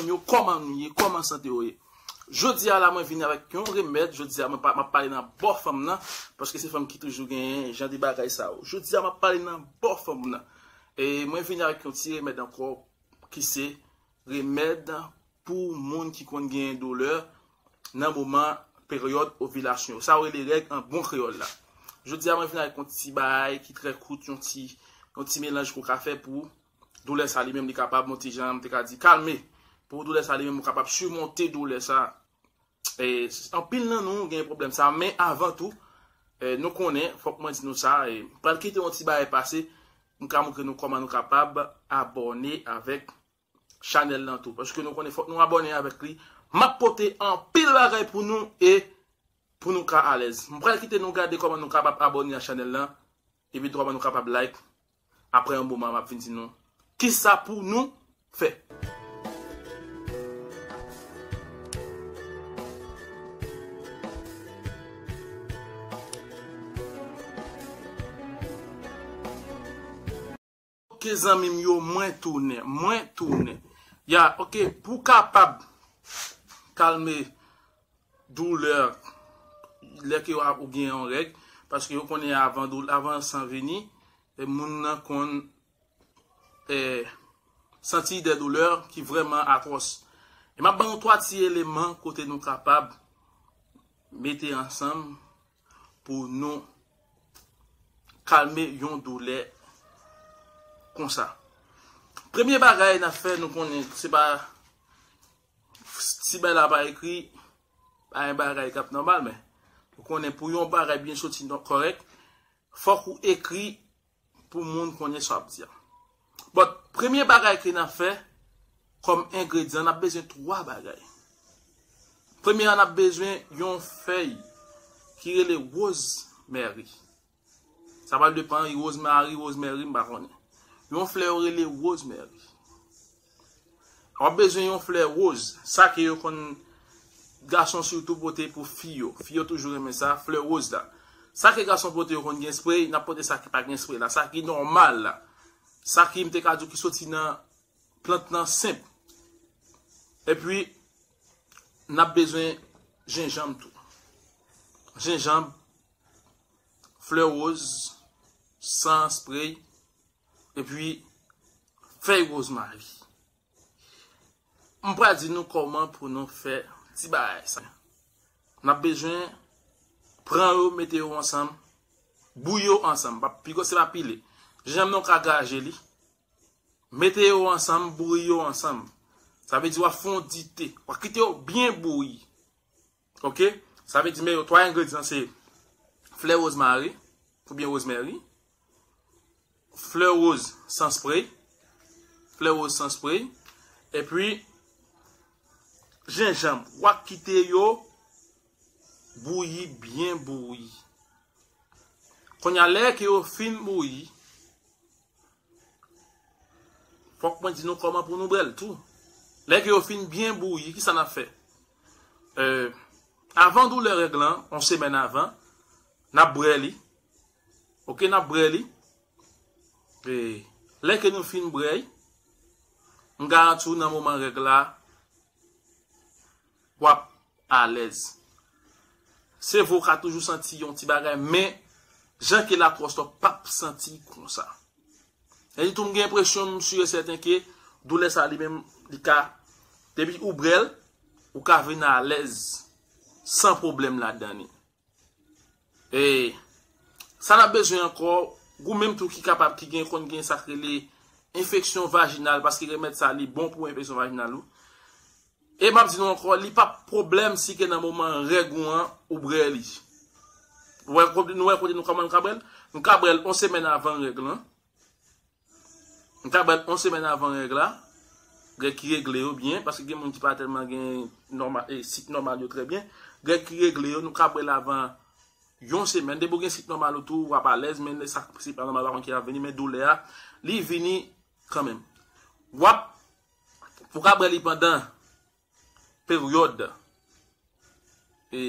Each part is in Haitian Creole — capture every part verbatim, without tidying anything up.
Yo, kòman nou ye? Kòman sante yo ye? Jodi a la, mwen vini avèk yon remèd. Jodi a, mwen pa, m ap pale nan bò fanm nan, paske se fanm ki toujou genyen jan de bagay sa yo. Jodi a, m ap pale nan bò fanm nan. E mwen vini avèk yon ti remèd ankò, ki se remèd pou moun ki konn genyen doulè nan moman peryòd ovilasyon. Sa yo rele règ an bon kreyòl la. Jodi a, mwen vin avèk yon ti bagay ki trè kout, yon ti, yon ti melanj ke w ka fè pou doulè sa li menm li kapab, yon ti jan, m te ka di, kalme. Pou doulè sa li menm, ou kapab simonte doulè sa. E, anpil nan nou gen pwoblèm sa, men avan tou, e, nou konnen, fòk mwen di nou sa, e, m pral kite yon ti bagay pase, m ka montre nou kòman nou kapab abòne avèk chanèl lan tou. Paske nou konnen fòk nou abòne avèk li. M ap pote anpil bagay pou nou e pou nou ka alèz. M pral kite nou gade kòman nou kapab abòne a chanèl lan, epi tou kòman nou kapab like. Apre yon moman, m ap vin di nou kisa pou nou fè. Ok, zanmi m yo, mwen tounen, mwen tounen. Ya, ok, pou kapab kalme doulè lè ke w ap, ou gen yon règ, paske yo konnen avan, dou- avan san vini, e moun nan konn, e, santi de doulè ki vrèman atwòs. E m ap ban nou twa ti eleman kote nou kapab mete ansanm pou nou kalme yon doulè konsa. Premye bagay n ap fè, nou konnen se pa, si bay la pa ekri, pa yon bagay k ap nòmal, men nou konnen pou yon bagay byen soti kòrèk, fòk ou ekri pou moun konnen sa w ap di a. But, premye bagay ke n ap fè kòm engredyan, n ap bezwen twa bagay. Premye a, n ap bezwen yon fèy ki rele wozmèri. Sa va depann, wozmari, wozmèri, m pa konnen. Yon flè yo rele wozmèri. W ap bezwen yon flè woz. Sa ke yo konn, gason sitou pote pou fi yo. Fi yo toujou renmen sa, flè woz la. Sa ke gason pote yo konn gen spray, n ap pote sa ki pa gen spray la. Sa ki nòmal la. Sa ki m te ka di w ki soti nan plant lan senp. Epi, n ap bezwen jenjanm tou. Jenjanm, flè woz, san spray, epi fèy wozmari. M pral di nou kòman pou nou fè ti bagay sa. N ap bezwen pran yo, mete yo ansanm, bouyi yo ansanm. Pa, pi gwo se pa pile. Jenjanm nan w ka graje li. Mete yo ansanm, bouyi yo ansanm. Sa vle di w ap fè yon dite. W ap kite yo byen bouyi. Ok? Sa vle di, men yo twa engredyan se flè wozmari, oubyen wozmèri, flè woz san spray, flè woz san spray, epi jenjanm. W ap kite yo bouyi, byen bouyi. Kounye a, lè ke yo fin bouyi, fòk mwen di nou kòman pou nou bwè l tou. Lè ke yo fin byen bouyi, kisa n ap fè? Eh, avan doulè règ lan, yon semèn avan, n ap bwè li. Ok, n ap bwè li. E lè ke nou fin bwè l, m garanti w nan moman règ la, w ap alèz. Se vre w ka toujou santi yon ti bagay, men jan ke l atwòs la, w p ap santi konsa. E di tou, m gen enpresyon, m si e sèten ke doulè sa li menm, li ka, depi ou bwè l, ou ka vin alèz, san pwoblèm ladan li. E sa n ap bezwen ankò, ou menm tou ki kapab, ki gen, konn gen sa k rele enfeksyon vajinal, paske remèd sa li bon pou enfeksyon vajinal ou. E m ap di nou ankò, li p ap pwoblèm si ke nan moman règ ou an, ou bwè li. Ou wè kote, nou wè kote nou, kòman nou ka bwè l? Nou ka bwè l yon semèn avan règ lan. Nou ka bwè l yon semèn avan règ la. Règ ki regle yo byen, paske gen moun ki pa tèlman gen nòmal, e, sik nòmal yo trè byen. Règ ki regle yo, nou ka bwè l avan yon semèn. Depi w gen sik nòmal ou tou, w ap alèz, men lè sa, sik pa nòmal, pa konn ki ap vini, men doulè a, li vini kanmenm. W ap, ou ka bwè li pandan peryòd, e,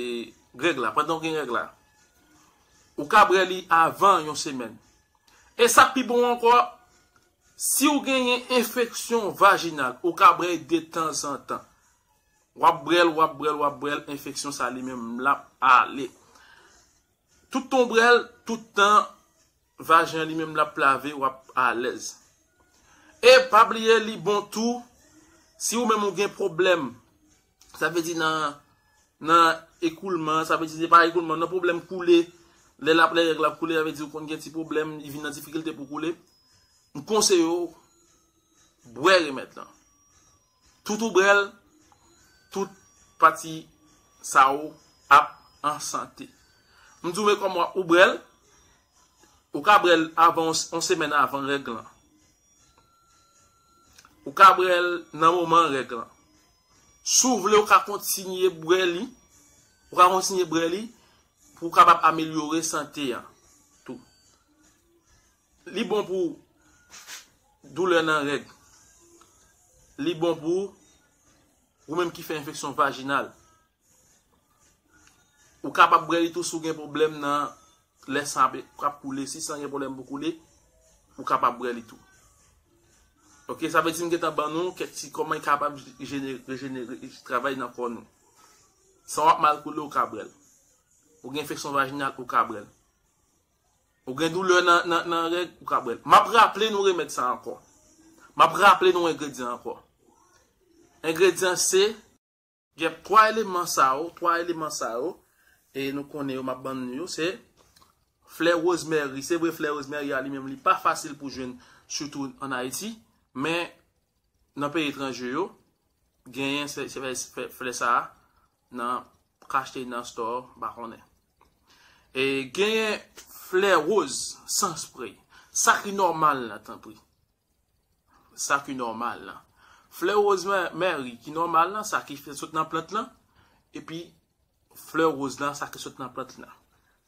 règ la, pandan w gen règ la. Ou ka bwè li avan yon semèn. E sa k pi bon ankò, Si w genyen enfeksyon vajinal, ou ka bwè l detanzantan. W ap bwè l, w ap bwè l, w ap bwè l, enfeksyon sa li menm l ap ale. Tout tan w bwè l, tout tan vajen an li menm l ap lave, w ap alèz. E pa bliye li bon tou, si ou menm ou gen pwoblèm, sa vle di nan, nan ekoulman, sa vle di se pa ekoulman, nan pwoblèm koule, lè l ap, lè règ la ap koule, sa vle di ou konn gen ti pwoblèm, li vin nan difikilte pou koule. M konseye w bwè remèd lan. Tout ou bwè l, tout pati sa yo ap an sante. M di w men kòman ou bwè l, ou ka bwè l avan yon, yon semèn avan règ lan. Ou ka bwè l nan moman règ lan. Si w vle, ou ka kontinye bwè li. Ou ka kontinye bwè li pou w kapab amelyore sante a tou. Li bon pou doulè nan règ. Li bon pou ou menm ki fè enfeksyon vajinal. Ou kapab bwè li tou si w gen pwoblèm nan lè san ap, ap koule. Si san gen pwoblèm pou koule, ou kapab bwè li tou. Oke, sa vle di m gentan ban nou kèk ti kòman l kapab jenere, rejenere, travay nan kò nou. San w ap mal koule, ou ka bwè l. Ou gen enfeksyon vajinal, ou ka bwè l. Ou gen doulè nan, nan, nan règ, ou ka bwè l. M ap raple nou remèd sa ankò. M ap raple nou engredyan ankò. Engredyan se, gen twa eleman sa yo, twa eleman sa yo, e nou konnen yo, m ap ban nou yo, se flè wozmèri. Se vre, flè wozmèri a li menm, li pa fasil pou jwenn, sitou ann Ayiti, men nan peyi etranje yo, genyen se, se, se, flè sa a, nan, ka achte nan store, m pa konnen. E genyen flè woz san spray. Sa ki nòmal lan, tanpri. Sa ki nòmal lan. Flè wozmèri ki nòmal lan, sa ki fè sot nan plant lan, epi flè woz lan, sa ki sot nan plant lan.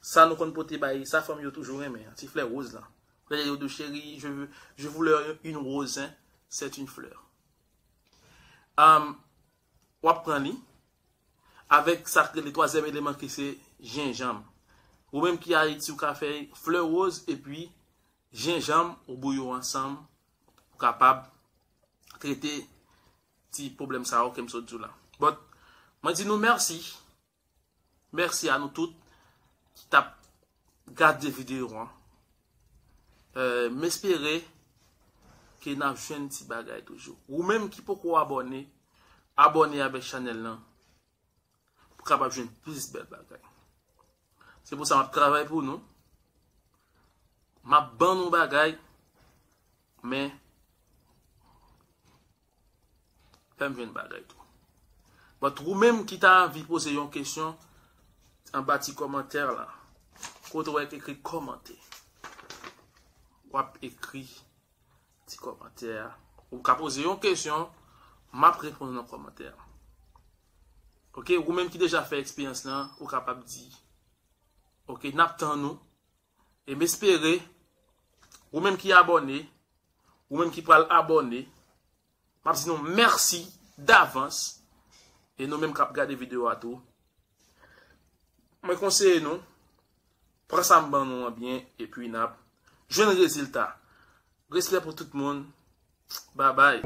Sa nou konn pote bay, sa fanm yo toujou renmen, ti flè woz lan. Lè yo di w, chérie, je veux, je voulais une rose, hein, c'est une fleur. Um, w ap pran li avèk sa k rele twazyèm eleman ki se jenjanm. Ou menm ki Ayiti, ou ka fè flè woz epi jenjanm, ou bouyi yo ansanm, ou kapab trete ti pwoblèm sa yo ke m sot di w la. But, mwen di nou mèsi. Mèsi a nou tout ki t ap gade videyo an. Euh, m espere ke n ap jwenn ti bagay toujou. Ou menm ki poko abòne, abòne avèk chanèl lan pou kapab jwenn plis bèl bagay. Se pou sa m ap travay pou nou. M ap ban nou bagay, men fè m jwenn bagay tou. But ou menm ki ta anvi poze yon kesyon anba ti kòmantè la, kote w wè k ekri kòmantè, w ap ekri ti kòmantè a. Ou ka poze yon kesyon, m ap reponn nan kòmantè a. Oke, ou menm ki deja fè eksperyans lan, ou kapab di. Oke, n ap tann ou. E m espere, ou menm ki abòne, ou menm ki pral abòne, m ap di nou mèsi davans. E nou menm k ap gade videyo a tou, mwen konseye nou, pran sa m ban nou an byen, epi n ap jwenn rezilta. Respè pou tout moun. Babay.